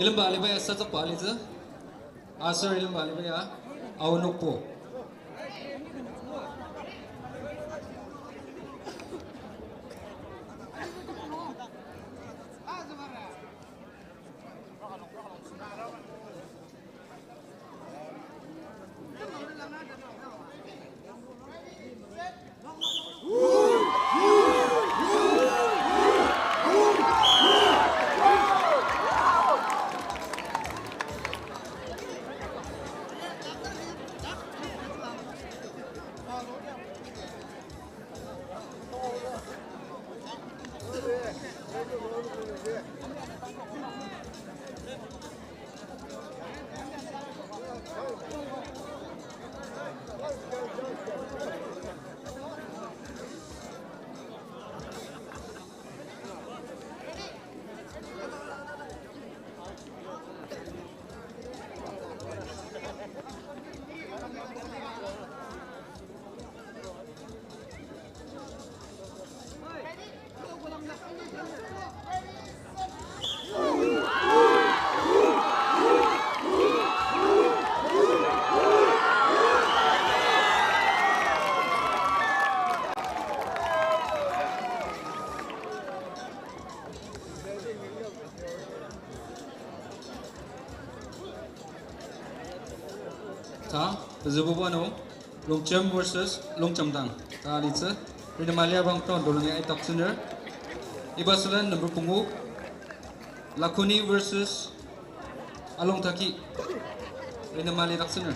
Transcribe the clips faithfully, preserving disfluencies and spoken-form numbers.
Ilemba aliba ya Satsakba alitsü. Aser ilemba aliba ya Aonokpu. Ta, pezübuba nung, Longchem versus Longchem dang. Ta alitsü, Rinema Liabang Town dolongi aidaktsüner. Iba sülen number pungu, Lakuni versus Alongtaki. Rinema lidaktsüner.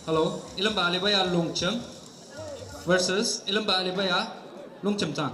Hello, ilemba aliba ya Longchem versus ilemba aliba ya Longchem dang.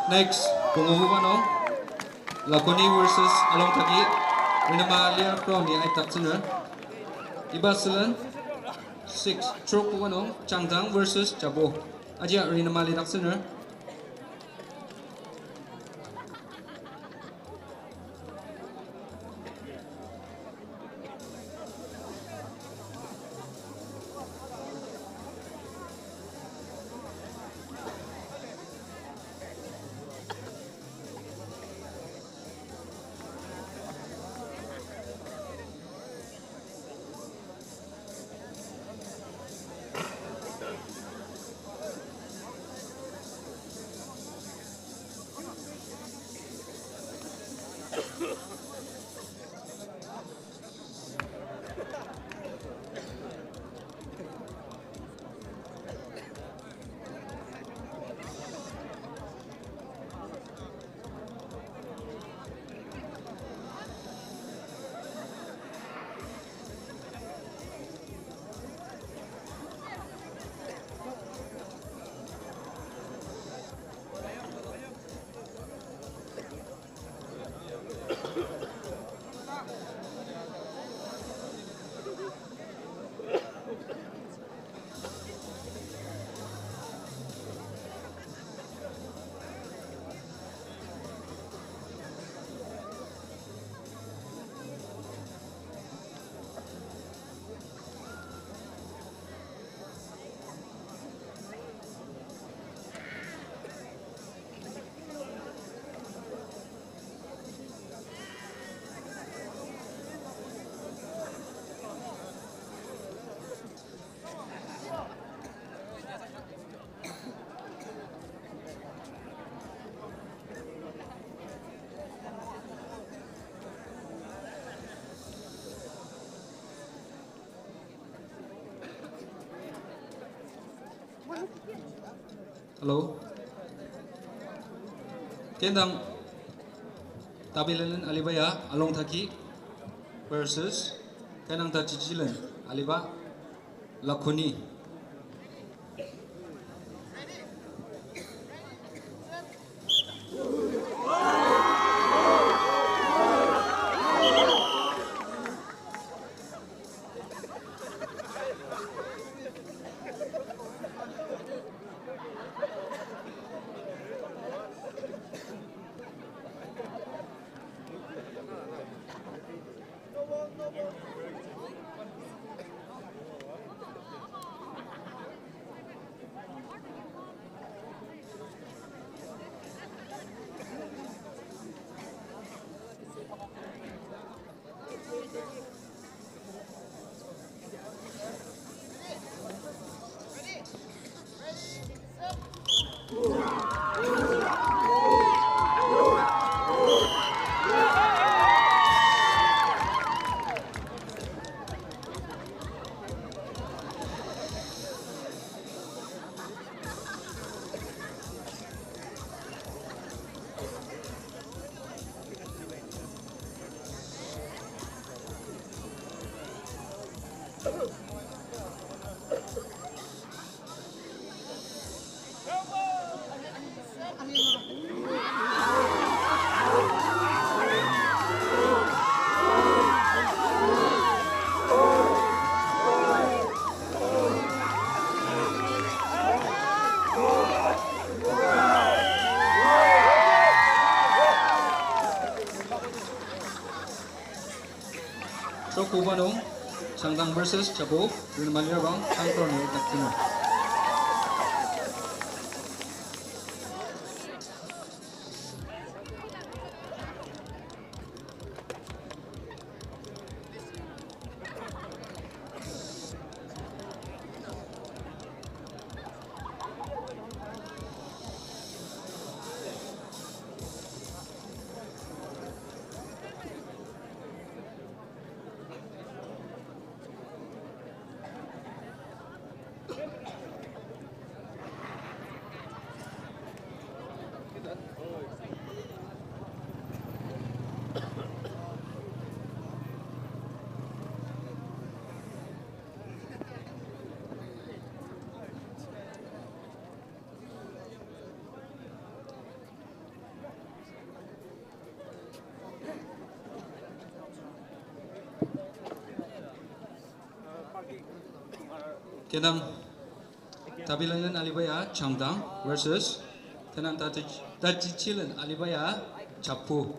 Next, pungu buba nung, Lakoni versus Alongtaki, Rinema lir crown-i aidaktsüner. Iba sülen, six, trok buba nung, Changdang versus Jabo. Ajia Rinema lidaktsüner. Hello. Kendang tabilelen aliba ya Alongtaki versus kendang tachichilen aliba Lakoni. Trok buba nung, Changdang versus Jabo, Rinema lir bang, tang crown nung aidaktsüner. Tenang Tabilalen aliba ya Changdang versus Tenang Tachi-, Tachichilen aliba ya Chapu.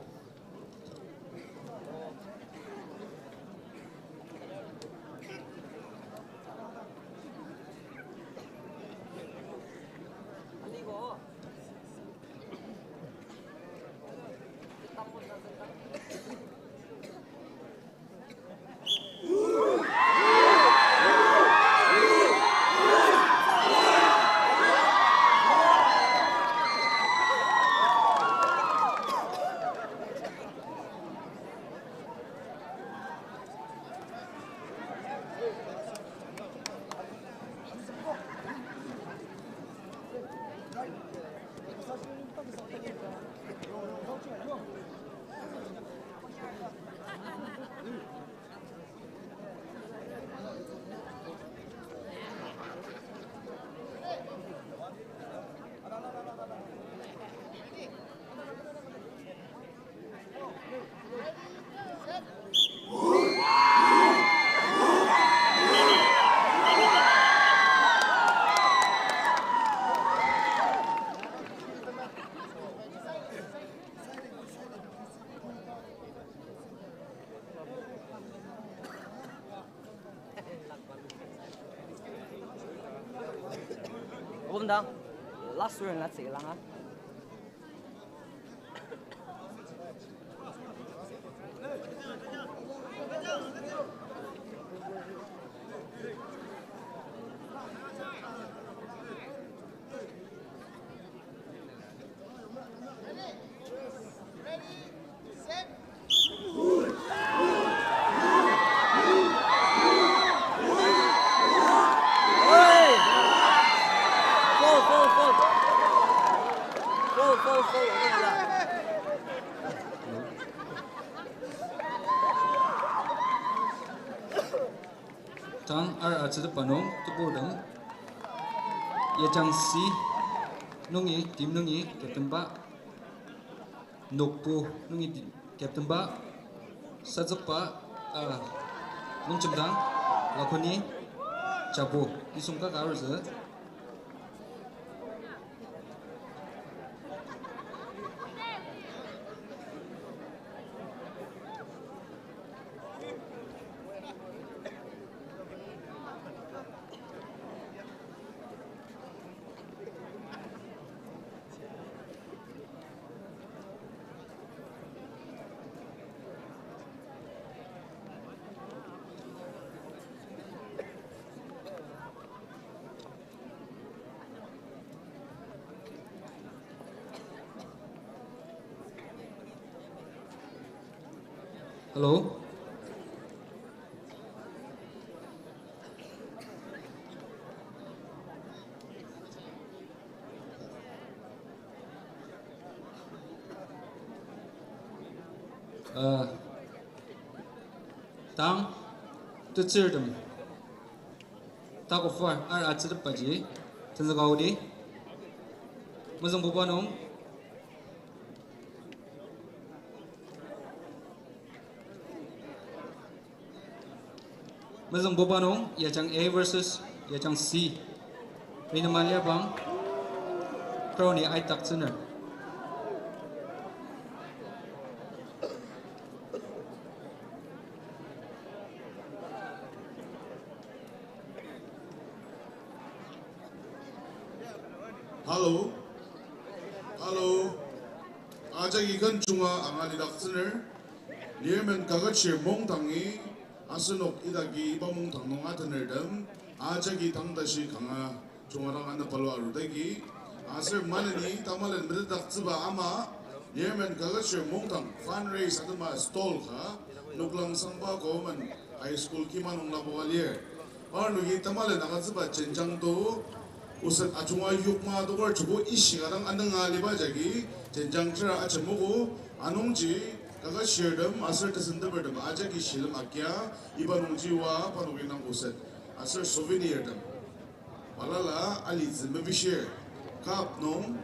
Okum dang, last round na tsüki langa. Tang ar atsütepba nung tebur dang. Yajang C nungi, team nungi, captain ba. Nokpu nungi, team, captain ba. Sazükba, ah, Longchimdang, Lakoni, Chapu, nisung kaka arutsü. Hello. Uh, tang, tetsürtem. Tag of war, ar atsütepbaji, tenzüka odi. Mezüngbuba nung. Mezüngbuba nung, Yajang A versus Yajang C. Rinema liabang, crowd-i aitdaktsüner. Hello. Hello. Ajaki ken junga angalidaktsüner. Lermen Kaketshir Mungdangi asenok idaki iba mungdang nung atenertem ajaki tang tashi kanga junga dang ana palu arudagi. Aser maneni tamalen metetdaktsüba ama Lermen Kaketshir Mungdang fundraise atema stall ka Noklang Sangba Government High School kima nung lapoka lir. Parnoki tamalen agütsüba jenjang to, oset ajunga yokma tokar joko ishika dang anünga aliba jagi jenjang tera ajemogo, anungji Kaketshirtem aser tesentepertem ajaki shilem agia, iba nungji oa parnoki nang oset aser souvenirtem balala alitsü mepishir, cup nung,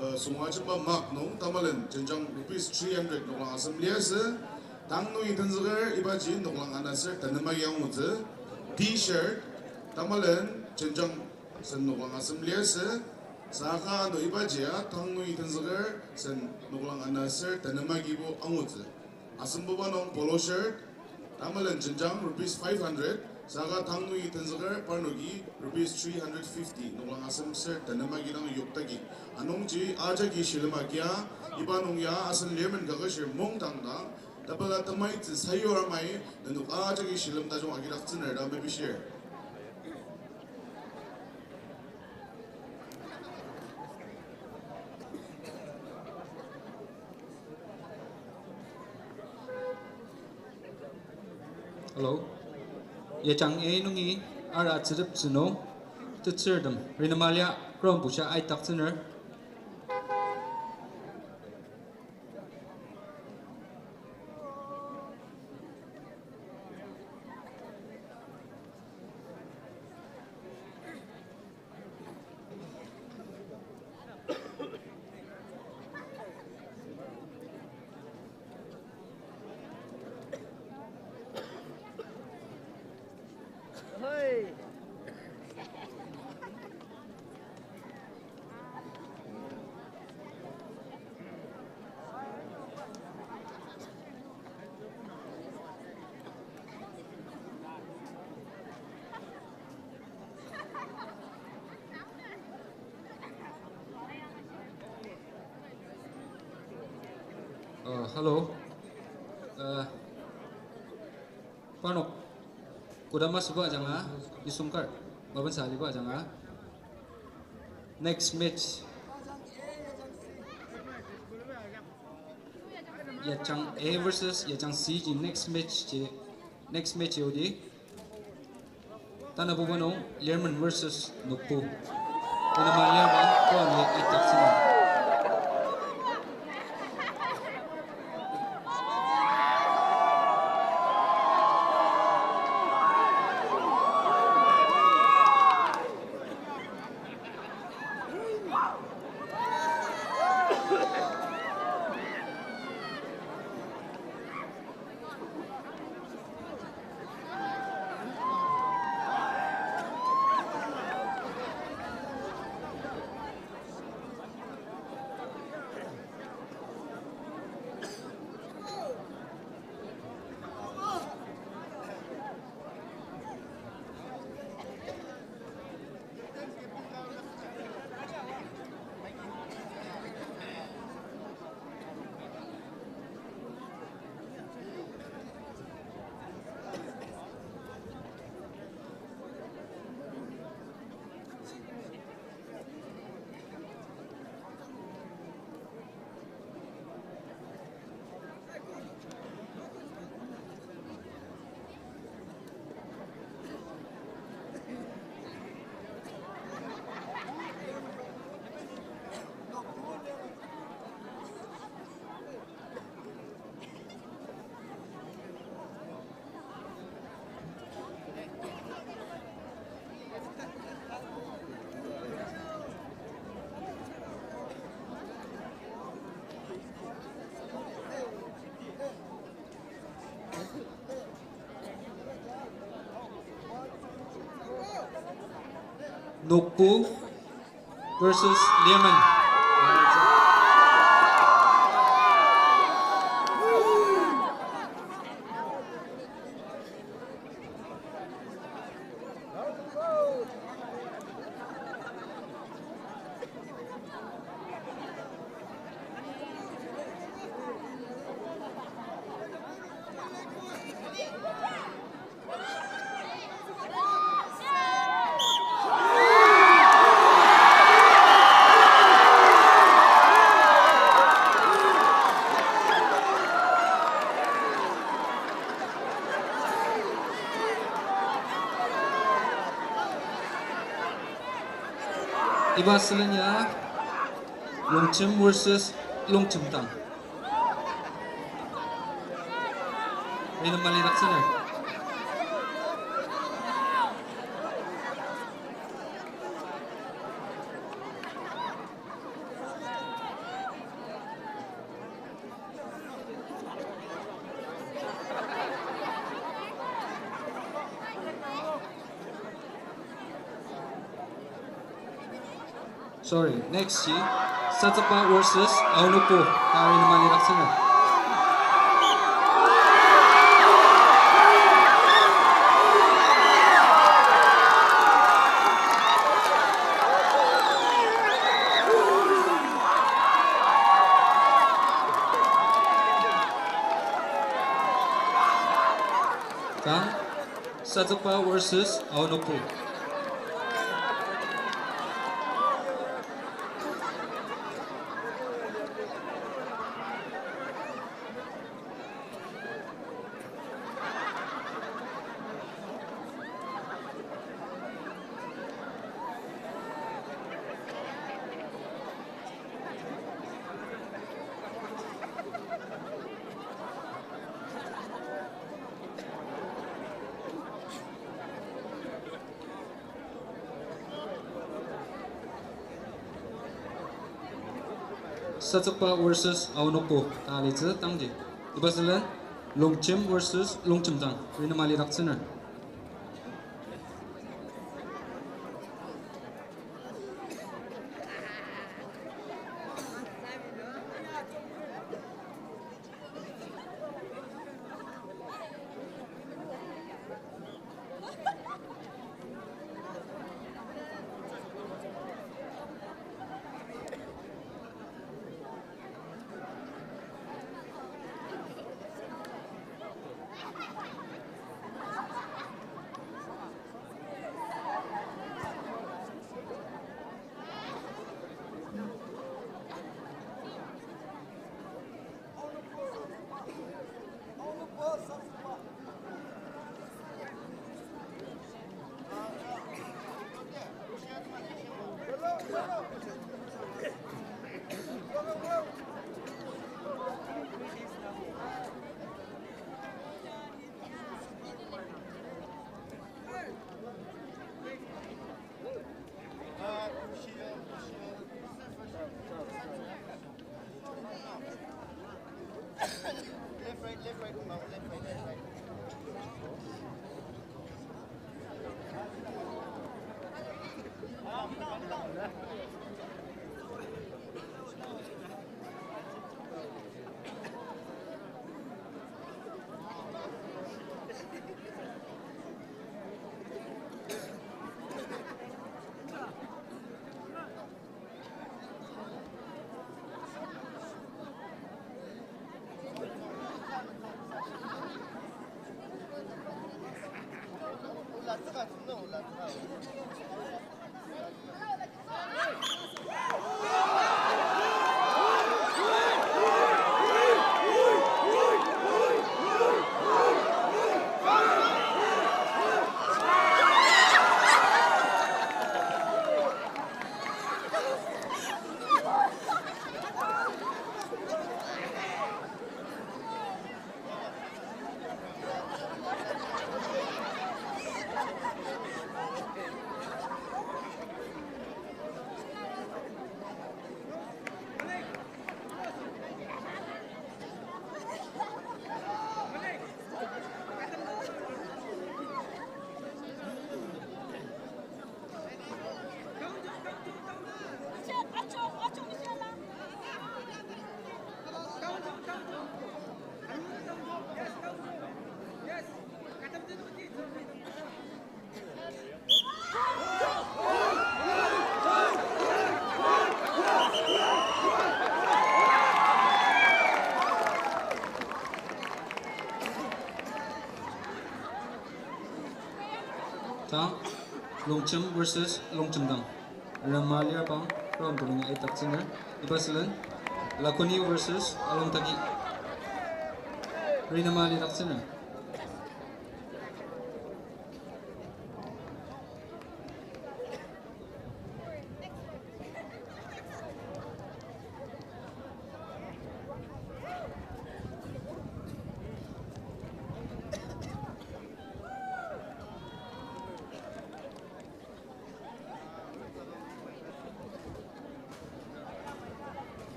uh, sungajemba mug nung tamalen jenjang rupees three hundred noklang asem liasü. Tang nungi tenzüker ibaji noklang ana aser tanema angutsü. T-shirt tamalen Jenjang sen noklang asem liasü, saka ano ibaji ya tang nungi tenzüker sen noklang ana ser tenema kibo angutsü. Asembuba nung polo shirt, tamalen jenjang rupees five hundred, saka tang nungi tenzüker parnoki rupees three hundred fifty, noklang asem ser tenema kidang yoktaki. Anungji ajaki shilem agia, iba nung ya asen lermen kakashir mungdang dang, tapela temaitsü sayur amai, nenok ajaki shilem tajung agidaktsüner ta mepishir. Hello. Yajang A nungi ara tsürep tsüno, tetsürtem, rinemalia, krongbusha aidaktsüner. Uh, hello. Uh, parnok kodama süba ajanga, nisung kar, maben sa aliba ajanga. Next match. Yajang A versus Yajang C ji next match ji, next match ji odi. Tanabuba nung, Lerman versus Nokpu. Tanama Lerman, Nokpu ni attack sina. Nokpu versus Lerman. Iba sülen ya Longjem versus Longjem dang. Rina mali daksana. Sorry, next ji Satsüba versus Aonokpu, ta Rinema lidaktsüner. Tang, Satsüba versus Aonokpu. Satsüba versus Aonokpu ta alitsü tangji. Iba sülen Longjem versus Longjem dang, Rinema lidaktsüner. Ta, Longjem versus Longjem dang. Rema lir bang, round two nung aidaktsüner. Iba sülen, Lakoni versus Alongtaki. Rinema lidaktsüner.